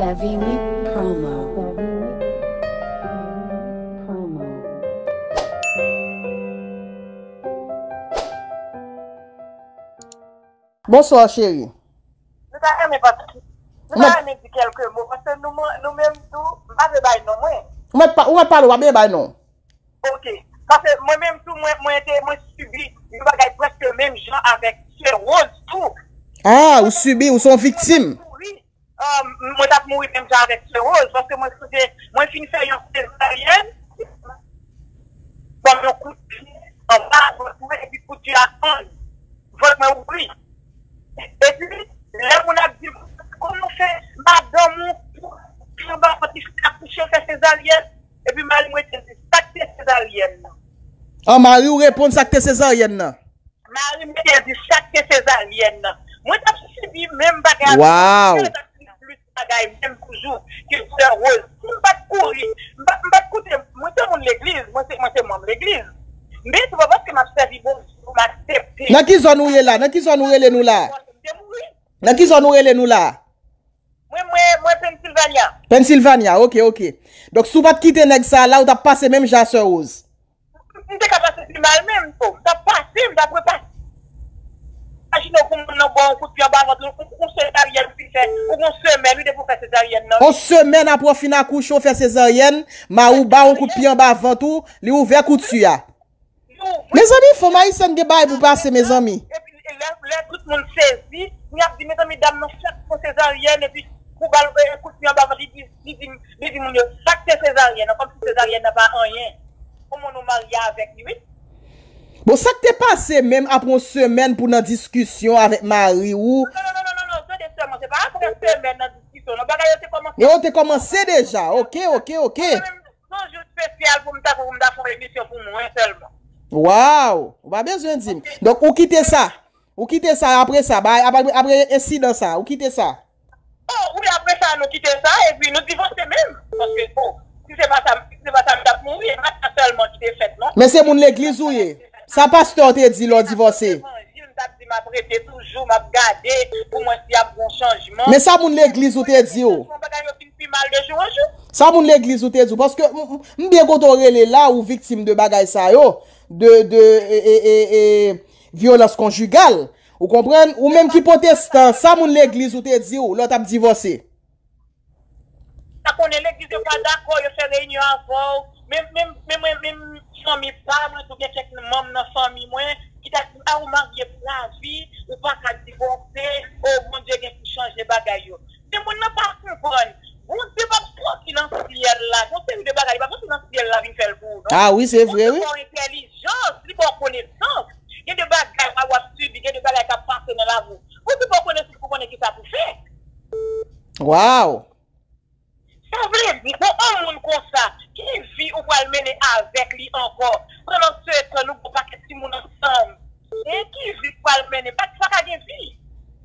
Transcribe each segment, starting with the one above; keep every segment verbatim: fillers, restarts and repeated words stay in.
Heavy Meat Promo. Bonswa, cheri. Nou ta renmen pati. Nou ta renmen di kèlke mo, paske nou, nou menm tou, m pa vle bay non mwen. Ou mèt pa, ou mèt pale, ou pa byen bay non. Ok. Paske mwen menm tou, mwen, mwen te, mwen sibi yon bagay prèske menm jan avèk sè Rose tou. Ah, ou sibi, ou se yon viktim. Wi. Mwen t ap mouri menm jan avèk sè Rose, paske mwen sonje, mwen fin fè yon sezaryèn, ban m yon kout pye anba vant mwen, epi kout pye a tann vant mwen ouvri. Epi, lè moun ap di m, kòman w fè madanm ou, kout pye anba vant li fin akouche, fè sezaryèn, epi mari m rete di, sa k te sezaryèn nan? An, mari w reponn sa k te sezaryèn nan. Mari m te di sa k te sezaryèn nan. Mwen t ap sibi menm bagay avè l. Mwen t ap sibi plis bagay menm toujou ke sè Rose. Si m pa t kouri, m pa, m pa t koute, mwen se moun legliz, mwen se, mwen se manm legliz. Men se pa paske m ap sèvi Bondye pou m aksepte. Nan ki zòn ou ye la? Nan ki zòn ou rele nou la? Nan ki zòn ou rele nou la? Mwen, mwen, mwen Pennsylvania. Pennsylvania, ok, ok. Donk si w pa t kite nèg sa la, ou t ap pase menm jan sè Rose. M te ka pase pi mal menm, tou. M t ap pase, m t ap repase. Imajine w pou moun nan ba w yon kout pye anba vant, ou, ou sezaryèn ou fin fè, ou gon semèn, wi, depi w fè sezaryèn nan. Yon semèn apre w fin akouche, w fè sezaryèn, mari w ba w yon kout pye anba vant ou, li ouvè kouti a. Mezanmi, fanm ayisyèn gen bagay pou pase, mezanmi. Epi lè, lè tout moun sezi, y ap di, mezanmi, dam nan fèk fè sezaryèn, epi pou ba l, eh, kout pye anba vant, li di, li di, li di moun yo, sa k te sezaryèn nan, kòmsi sezaryèn nan pa anyen. Kòman nou marye avèk li, wi. Bon, sa k te pase menm apre yon semèn pou nan diskisyon avèk mari w? Non, non, non, non, non, non, tande sèlman, se pa apre semèn nan diskisyon, non, bagay yo te kòmanse. Yo te kòmanse deja, ok, ok, ok. Mwen menm, se yon jou espesyal pou m ta, pou m ta fè yon emisyon pou mwen sèlman. Waw, ou pa bezwen di m. Donk, ou kite sa. Ou kite sa apre sa, ba, apre, apre ensidan sa, ou kite sa. Oh, wi, apre sa, nou kite sa, epi nou divòse menm. Paske, oh, si se pa sa, si se pa sa, m t ap mouri, e pa sa sèlman ki te fèt, non. Men se moun legliz ou ye. Sa pastè w te di lè w divòse. Levanjil, m t ap di, m ap rete toujou, m ap gade, pou mwen si ap gon chanjman. Men sa moun legliz ou te di w. Yon bagay yo fin pi mal de jou an jou. Sa moun legliz ou te di w, paske m, m, m byen kontan w rele la, ou viktim de bagay sa yo, de, de, e, e, e, e, vyolans konjigal. Ou konprann? Ou menm ki pwotestan, sa moun legliz ou te di w lè w t ap divòse? Sa konnen legliz yo pa dakò, yo fè reyinyon avè w. Menm, menm, menm, menm, menm fanmi pa mwen, oubyen kèk manm nan fanmi mwen, ki ta di, a, ou marye pou lavi, ou pa ka divòse, o, Bondye gen pou chanje bagay yo. Men moun nan pa konprann. Bondye p ap sòti nan syèl la. Gon seri de bagay, li p ap sòti nan syèl la vin fè l pou ou, non. Ah wi, se vre, wi. Bondye ba w entèlijans, li ba w konesans. Gen de bagay w ap sibi, gen de bagay k ap pase nan lavi w. Bondye ba w konesans pou konnen kisa pou fè. Waw! Sa vle di, gon yon moun konsa, ki vi ou pral mennen avèk li ankò? Pandan se tan, nou gon pakèt timoun ansanm. E ki vi w pral mennen? Pa, pa ka gen vi.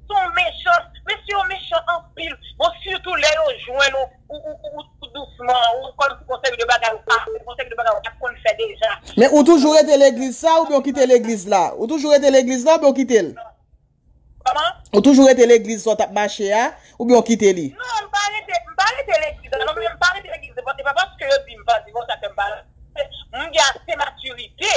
Se yon mechan, mesye yo mechan anpil. Bon, sitou lè yo jwenn ou, ou, ou, ou, ou dousman, ou kòmsi gon seri de bagay ou pa, gon seri de bagay ou pa t konn fè deja. Men ou toujou rete legliz sa oubyen ou kite legliz la? Ou toujou rete legliz la oubyen ou kite l? Kòman? Ou toujou rete legliz sa w t ap mache a, oubyen w kite li? Non, m pa rete, m pa rete legliz la, non, men m pa rete legliz la, e pa paske yo di m pa divòse ke m pa rete. M gen ase matirite.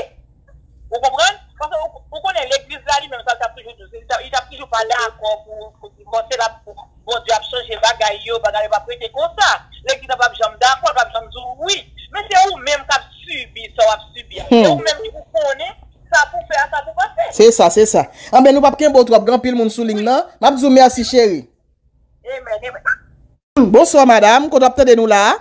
Ou konprann? Paske ou, ou konnen legliz la li menm sa l t ap toujou di w, li t ap, li t ap toujou pa dakò pou, pou divòse la, pou Bondye ap chanje bagay yo, bagay yo p ap rete konsa. Legliz la p ap janm dakò, l p ap janm di w wi. Men se ou menm k ap sibi sa w ap sibi a. Se ou menm ki pou konnen sa pou fè a, sa pou pa fè. Se sa, se sa. Anben, nou p ap kenbe w twòp, gen anpil moun sou liy nan. M ap di w mèsi, cheri. Amen, amen. Bonswa, madanm. Kote w ap tande nou la a?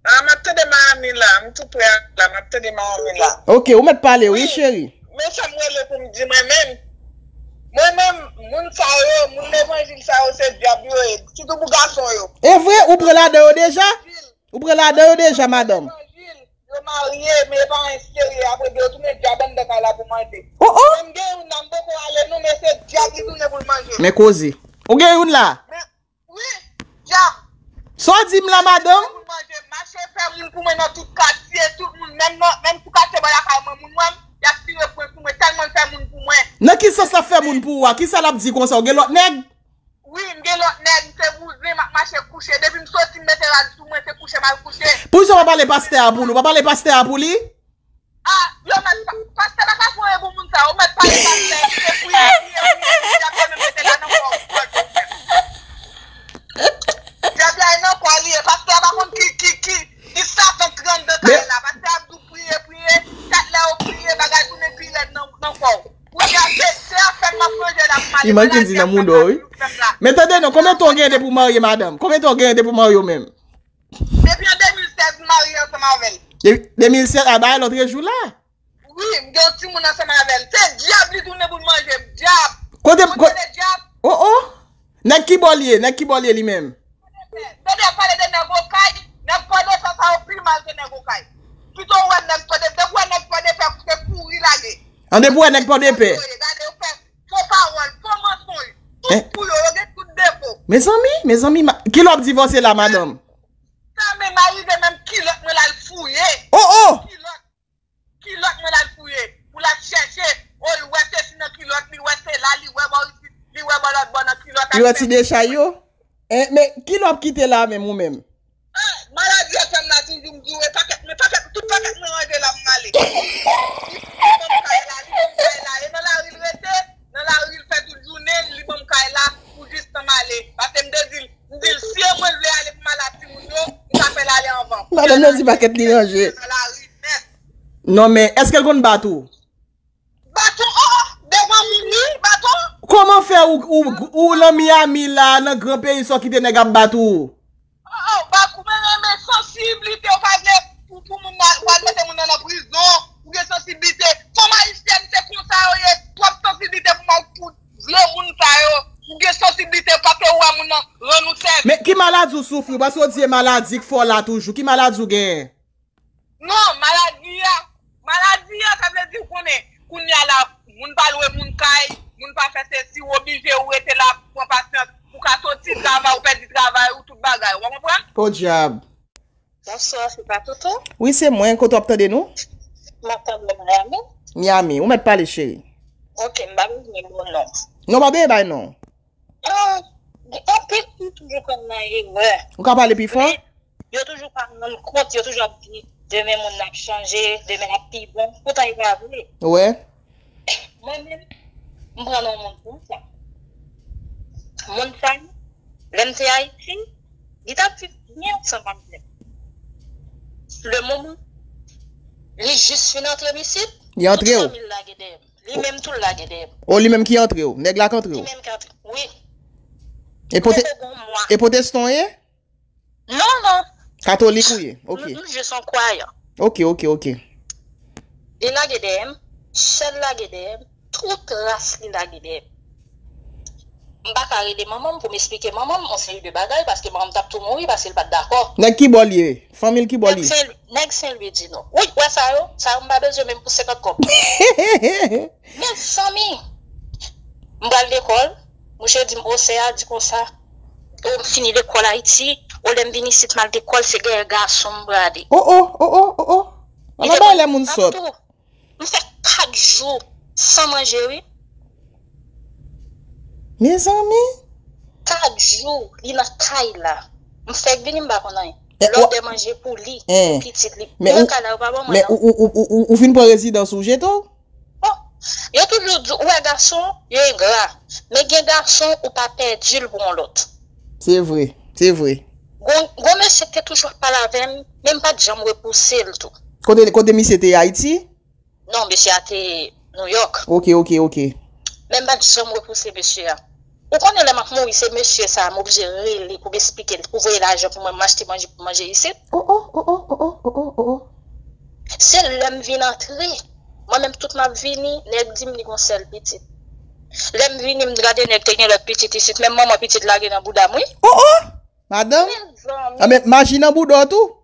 Ah, m ap tande Miami la. M tou prè a la. M ap tande Miami la. Ok, ou mèt pale, wi, cheri. Men sa m rele pou m di mwen menm. Mwen menm, moun sa yo, moun levanjil sa yo, se dyab yo ye. Sitou pou gason yo. E vre, ou pran ladan yo deja? Ou pran ladan yo deja, madanm? Levanjil, yo marye, men e pa anyen serye. Apre, yo tounen dyab anndan kay la pou mande. Oh, oh! Men m gen youn la, m poko ale non, men se dyab li tounen pou l manje. Men koze. Ou gen youn la? Men, wi, dyab. Sa w di m la, madanm? Pou l manje, mache fè moun pou mwen nan tout katye, tout moun, menm nan, menm sou katye bò lakay mwen, moun wè m, y ap tire pwen sou mwen, tèlman l fè moun pou mwen. Nan ki sans l ap fè moun pou ou a? Kisa l ap di konsa? Ou gen lòt nèg? Wi, m gen lòt nèg, m se bouzen, m ap mache kouche. Depi m soti, m mete rad sou mwen, se kouche m al kouche. Poukisa w pa pale pastè a pou li? W pa pale pastè a pou li? Ah, yo mèt pa, pastè pa ka fè anyen pou moun sa, yo mèt pale pastè, se priye, priye, priye, pou dyab la menm rete la nan kò w. Dyab la e nan kò li ye, pastè a pa konn ki, ki, ki, ki satan k anndan kay la, pastè ap di w priye, priye, kat lè yo priye, bagay tounen pi rèd nan, nan kò w. Kounye a, se, se afè m ap manje la pou m ale. Li manke di nan mouda w, wi. Men tande non, konbyen tan w gen depi w marye, madanm? Konbyen tan w gen depi w marye w menm? Depi an de mil sèz m marye ansanm avè l. De, de mil sèz, a bay lòt jou la. Wi, m gen yon timoun ansanm avè l. Se dyab li tounen pou l manje m. Dyab. Kote, kote dyab? Oh, oh. Nèg ki bò l ye? Nèg ki bò l ye li menm? Tande, pale de nèg Okay, nèg Pòdepè sa yo pi mal ke nèg Okay. Pito w wè nèg Pòdepè, depi w wè nèg Pòdepè, se kouri lage. An depi w wè nèg Pòdepè. Gade yo fè fo pawòl, fo mansonj. Tout pou yo, yo gen tout defo. Mezanmi, mezanmi, ma, kilè w ap divòse la, madanm? Sa menm arive menm kilòt mwen l al fouye. Oh, oh! Kilòt, kilòt mwen l al fouye. Pou l al chèche. Oh, li wè sesi nan kilòt, li wè se la, li wè bò isit, li wè bò lòt bò nan kilòt. Li wè ti dechay yo? Eh, men kilè w ap kite la menm ou menm? Ah, maladi a fè m la toujou, m di w, e pakèt, men pakèt, tout pakèt mwen ranje la, m ale. Li ban m kay la, li ban m kay la. E nan lari l rete, nan lari l fè tout jounen, li ban m kay la pou jis tan m ale. Paske m te di l, m di l, si e mwen l vle ale pou m ale ak timoun yo, m ka fè l ale anvan. Madanm nan di pakèt li ranje. Nan lari nèt. Non, men èske l konn bat ou? Baton, oh, oh, devan moun, wi, baton. Kòman fè ou, ou, ou nan Miami la, nan gran peyi sa w kite nèg ap bat ou? Oh, oh, bat ou, men renmen sansiblite, ou pa vle pou, pou moun nan, ou al mete moun nan nan prizon, ou gen sansiblite. Fanm ayisyèn, se konsa yo ye, twòp sansiblite pou m al pou vle moun sa yo. Ou gen sansiblite, ou pa te wè moun nan, rann ou sèvis. Men ki maladi w soufri? Paske w di e maladi k fè w la toujou. Ki maladi w genyen? Non, maladi a, maladi a, sa vle di w konnen, kounye a la, moun pa lwe moun kay, moun pa fè sesi, ou oblije ou rete la, pran pasyans, ou ka soti travay, ou pèdi travay ou, tout bagay, ou konprann? Podyab. Bonswa, se pa Toto? Wi, se mwen, kote w ap tande nou? M ap tande w Miami. Miami, ou mèt pale, cheri. Ok, m pa bezwen bon non. Non, pa bezwen bay non. Ah, gen anpil moun toujou pran nan erè. Ou ka pale pi fò? Men, yo toujou pa rann kont, yo toujou ap di, demen moun nan ap chanje, demen l ap pi bon. Poutan, e pa vre. Wè. Mwen menm, m pran nan moun konsa. Moun sa, lè m te Ayiti, li t ap viv byen ansanm avè m. Le moman, li jis fin antre m isit, li antre w. Tout fanmi l lage dèyè m. Li menm tou l lage dèyè m. O, li menm ki antre w. Nèg la k antre w. Li menm ki antre. Wi. E pote-, e pwotestan w ye? Non, non. Katolik ou ye? Ok. M, m jis yon kwayan. Ok, ok, ok. Li lage dèyè m, sè l lage dèyè m, tout ras li lage dèyè m. M pa ka rele manman m pou m esplike manman m yon seri de bagay, paske manman m t ap tou mouri, paske l pa t dakò. Nèg ki bò l ye? Fanmi l ki bò l ye? Nèg Sen, nèg Sen Lwi di non. Wi, wè sa yo? Sa yo m pa bezwen menm pou senkant kòb. Mezanmi! M pral lekòl, mouche di m, o, sè a di konsa, o, m fini lekòl Ayiti, o, lè m vin isit m al lekòl, se dèyè gason m prale. O, o, o, o, o, o. Li te konn ap tou. M fè kat jou san manje, wi. Mezanmi! Kat jou, li nan kay la. M fèk vini, m pa konn anyen. Lòdè manje pou li, pou pitit li. Li nan kay la, yo pa ban mwen non. Men ou, ou, ou, ou, ou, ou fin pran rezidans ou jete w? Bon, yo toujou di, ou wè gason, yo engra. Men gen gason, ou pa pèdi l pou yon lòt. Se vre, se vre. Gon, gon mesye te toujou ap pale avè m, men m pa t janm repouse l tou. Kote, kote misye te ye, Ayiti? Non, mesye a te Nouyòk. Ok, ok, ok. Men m pa t janm repouse mesye a. Ou konnen lè m ap mouri, se mesye sa a m oblije rele pou m esplike l, pou voye lajan pou mwen, m achte manje pou m manje isit. O, o, o, o, o, o, o, o, o. Se lè m vin antre, mwen menm tout m ap vini, nèg di m li gon sèl pitit. Lè m vini, m gade nèg te gen lòt pitit isit, menm manman pitit lage nan bouda m, wi. O, o! Madanm? Mezanmi. Anben, maji nan bouda w tou?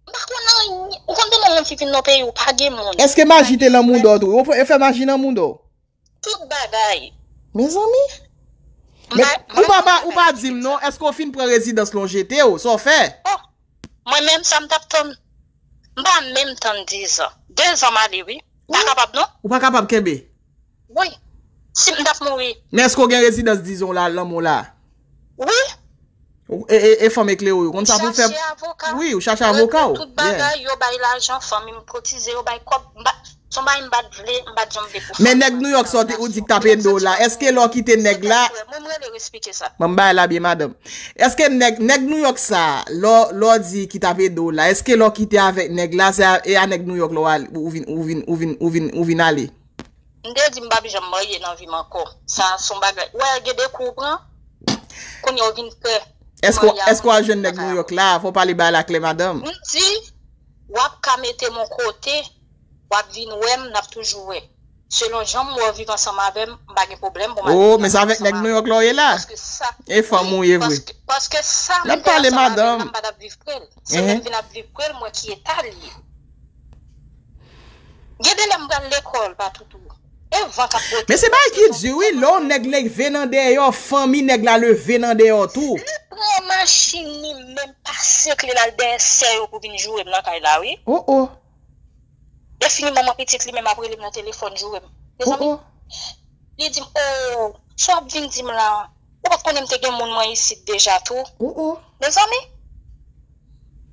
M pa konn anyen. Ou konn demen yon fi vin nan peyi ou pa gen moun. Èske maji te nan mouda w tou? Yo fè, yo fè maji nan mouda w? Tout bagay. Mezanmi. Men, ou pa, pa, ou pa di m non, èske w fin pran rezidans lan, yo jete w? Sa w fè? Oh, mwen menm sa m t ap tann. M pa menm tann dizan. Dezan m ale, wi. M pa kapab non. Ou pa kapab kenbe? Wi. Si m t ap mouri. Men èske w gen rezidans dizan w la, lanmò w la? Wi. E, e, e fanm eklere w yo konn sa pou fè. Wi, ou chache avoka w. Tout bagay, yo bay lajan, fanmi m kotize, yo bay kòb. M pa, son bagay m pa t vle, m pa t janm vle pou fanmi. Men nèg Nouyòk sa ou di k t ap ede w la, èske lè w kite nèg la. Mwen, mwen rele w eksplike sa. Mwen, m bay la byen, madanm. Èske nèg, nèg Nouyòk sa, lè w, lè w di ki t ap ede w la, èske lè w kite avèk nèg la, se a, e a nèg Nouyòk la w al, ou vin, ou vin, ou vin, ou vin, ou vin ale? M te di m p ap janm marye nan vi m ankò. Sa se yon bagay. Ou wè, gen de kou ou pran. Kounye a ou vin pè. Èske w al jwenn nèg Nouyòk la? Fò w pale bagay la klè, madanm. M di, w ap ka mete m yon kote, w ap vin wè m, n ap toujou wè. Selon jan m wè w viv ansanm avè m, m pa gen pwoblèm pou m al viv ansanm avè w. Oh, men se avèk nèg Nouyòk la w ye la? Paske sa. E fanm ou ye vre. Paske, paske sa menm te ansanm avè m nan, m pa t ap viv pre l. Se lè m vin ap viv pre l, m wè ki eta l ye. Gen de lè m pral lekòl pa toutou. E van k ap bote. Men se bagay ki di wi, lè yon nèg leve nan dèyè w, fanmi nèg la leve nan dèyè w tou. Li pran machin li menm pase kle l al dèyè sè yo pou vin joure m nan kay la wi. Oh oh. Lè fini manman pitit li menm ap rele m nan telefòn joure m. Mezanmi. Oh oh. Li di m, oh, sa w ap vin di m la, ou pa t konnen m te gen moun mwen isit deja tou. Oh oh. Mezanmi.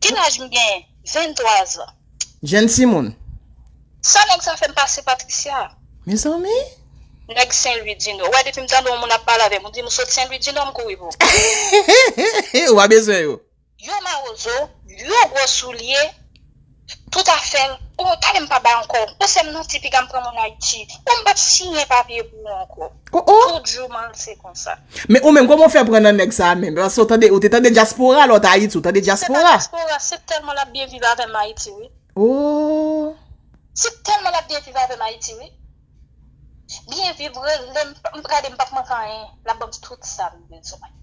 Ki laj m genyen? Venntwa zan. Jèn timoun. Sa nèg sa fè m pase Patricia. Mezanmi. Nèg Sen Lwi Dinò. Ou wè depi m tande yon moun ap pale avè m, ou di m sot Sen Lwi Dinò, m kouri pou ou. Ou pa bezwen yo. Yo mawozo, yo gwo soulye, tout afè l. Ou tande m pa bay ankò. Ou sè m nan ti piga m pran moun Ayiti. Ou m p ap siyen papye pou ou ankò. Oh oh. Tout jou m al se konsa. Men ou menm, kòman w fè pran nan nèg sa a menm? Paske w tande, ou te tande dyaspora lè w t Ayiti, ou tande dyaspora. Se pa dyaspora, se tèlman l ap byen viv avè m Ayiti, wi. Oh. Se tèlman l ap byen viv avè m Ayiti, wi. Byen viv, rele m, m gade m p ap manke anyen. L ap ban m tout sa m bezwen.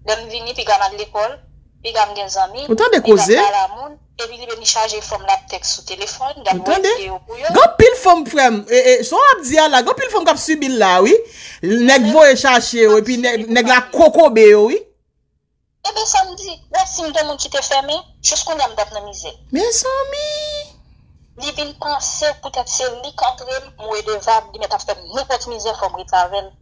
Lè m vini, piga m al lekòl, piga m gen zanmi, piga m pale a moun. Epi li vini chaje fanm l ap tèks sou telefòn, l ap voye videyo pou yo. Gen anpil fanm, frè m, e, e, sa w ap di a la, gen anpil fanm k ap sibi l la, wi. Nèg voye chache yo, epi nèg, nèg la kokobe yo, wi. Ebyen, sa m di, wè, si m te yon moun ki te fèmen, jis kounye a m t ap nan mizè. Mezanmi! Li vin panse poutèt se li k antre m, m redevab, li mèt ap fè m nenpòt mizè, fò m ret avè l.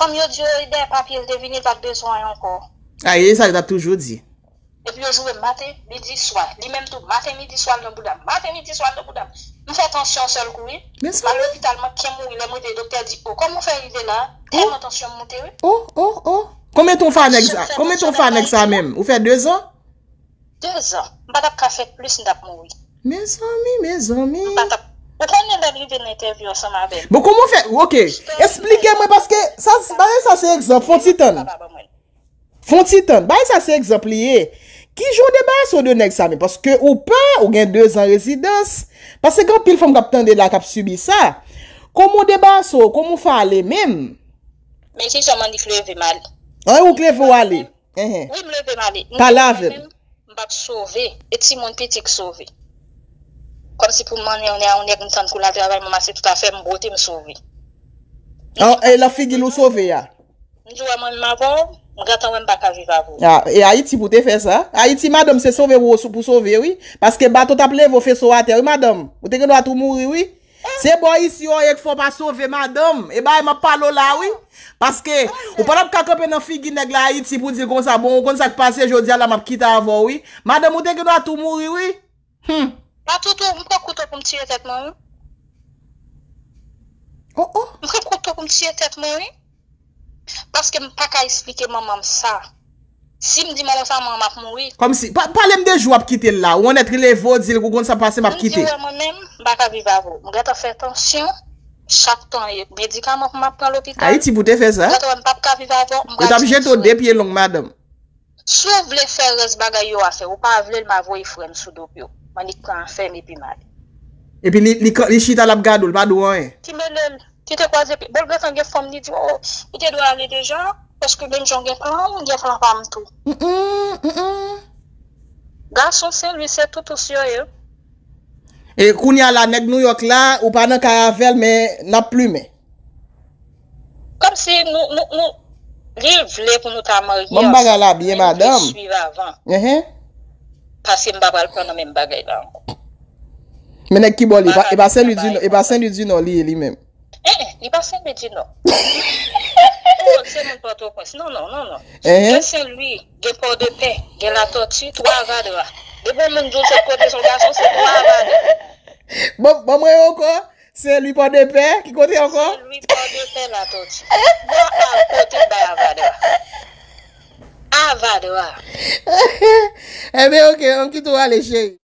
Fanm yo di yo, e dèyè papye l te vini, l pa t bezwen anyen ankò. A, e sa yo t ap toujou di. Epi yo joure m maten, midi, swa. Li menm tou, maten, midi, swa, l nan bouda m. Maten, midi, swa, l nan bouda m. M fè tansyon sèl kou, wi. M al lopital, m ap kè mouri, lè m rive, doktè di, o, kòman w fè rive la? Tèlman tansyon m moute, wi. O, o, o. Konbyen tan w fè a nèg sa? Konbyen tan w fè a nèg sa menm? Ou fè dezan? Dezan. M pa t ap ka fè plis, m t ap mouri. Mezanmi, mezanmi. M pa t ap. Ou konnen lè l rive nan entèvyou ansanm avè m. Bon, kòman w fè? Oke. Esplike mwen, paske sa, bagay sa se egzanp. Fè yon ti tann. Fè yon ti tann. Bagay sa se egzanp li ye. Kijan w debarase w de nèg sa menm? Paske ou pè, ou gen dezan rezidans. Paske gen anpil fanm k ap tande la, k ap sibi sa. Kòman w debarase w? Kòman w fè ale menm? Men kijan m annik leve m ale? An, ou k leve w ale. Enhen. Wi, m leve m ale. Pale avè m. M p ap sove. E timoun piti k sove. Kòmsi pou m manyen yon nèg, m tann kou l al travay, m ranmase tout afè m, bwote m sove. An, e nan figi l ou sove a? M di w wè mwen menm avè w, m gentan wè m pa ka viv avè w. A, e Ayiti pou te fè sa. Ayiti, madanm, se sove w pou sove, wi. Paske bato t ap leve w feso atè, wi, madanm. Ou te gen dwa tou mouri, wi. Se bò isi yo ye k fè w pa sove, madanm. E bagay m ap pale w la, wi. Paske, ou pa t ap ka kanpe nan figi nèg la Ayiti pou di l konsa, bon, ou konn sa k pase, jodi a la m ap kite avè w, wi. Madanm, ou te gen dwa tou mouri, wi. Hum. Patoutou, m pran kouto pou m tiye tèt mwen, wi. Oh, oh. M pran kouto pou m tiye tèt mwen, wi. Paske m pa ka esplike manman m sa. Si m di manman m sa, manman m ap mouri. Kòmsi, pa, pale m de jou w ap kite l la. Ou annèt leve w di l, ou konn sa pase, m ap kite. M di w wè mwen menm, m pa ka viv avè w. M gentan fè tansyon, chak tan e medikaman pou m ap pran lopital. Ayiti pou te fè sa. M gentan wè m p ap ka viv avè w, m pral jwenn swen. Yo t ap jete w de pye long, madanm. Si w vle fè rès bagay yo a fè, ou pa vle l, m a voye frè m sou do pye w. M annik pran afè m epi m ale. Epi li, li, li chita l ap gade w, li pa di w anyen. Ki mele l, ki te kwaze pye. Bon, l gentan gen fanm, li di, o, li te dwe ale deja, paske menm jan w gen plan w, m gen plan pa m tou. Mm, mm, mm, mm. Gason Sen Lwi, se toutous yo ye. E kounye a la, nèg Nouyòk la, ou pa nan kay avè l, men n ap plimen. Kòmsi nou, nou, nou, li vle pou nou ta marye ansanm. Ban m bagay la byen, madanm. Men nou te swiv avan. Enhen. Paske m pa pral pran nan menm bagay la ankò. Men nèg ki bò li, e pa, e pa Sen Lwi di Nò, e pa Sen Lwi di Nò li ye li menm. Enhen, li pa Sen Lwi di Nò. E Pòtoprens, se moun Pòtoprens. Non, non, non, non. Gen Senlwi, gen Pòdepè, gen Latòti, twa Avadra. Depi yon moun di w sot kote, se yon gason, se twa Avadra. Bon, bon, mwen ankò. Senlwi, Pòdepè, ki kote ankò? Senlwi, Pòdepè, Latòti. Ba al kote bay Avadra. Avadra. Ebyen, oke, ann kite w ale, cheri.